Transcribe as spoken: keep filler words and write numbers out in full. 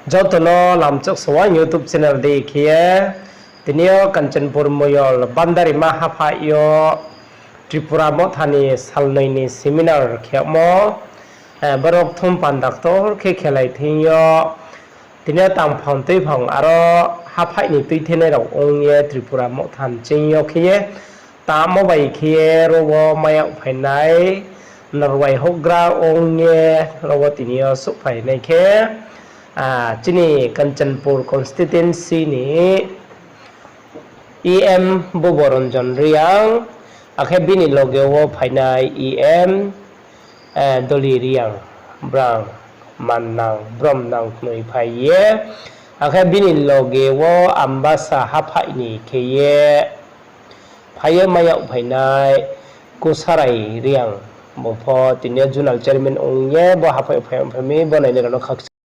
Joto no lamchak sawai YouTube channel dei khe ye, tini yo Kanchanpur moyol Bandarima haphaih yo Tripura Motha ni salnoi ni seminar khemo, borok thum panda ktor khe khelai thing yo, tini yo tangphang tuiphang aro haphaih ni tuithenai rao ong ye Tripura Motha ni ching yo khe ye, tamo bai khe ye ro wo mai yag phainai, norwai houhgra ong ye ro wo tini yo souhphainai khe, chini Kanchanpur constituency ni E M Bubo Ranjan Reang, akhe bini loge wo phainai E M Doli Reang, brang mannang bromnang knoi phai ye, akhe bini loge wo Ambasa haphaih ni khe ye phai ye mai yag phainai Kusarai Reang, bo pho tini yo zonal chairman ong ye bo haphaih phai phai mi bo nainai rao no khakchang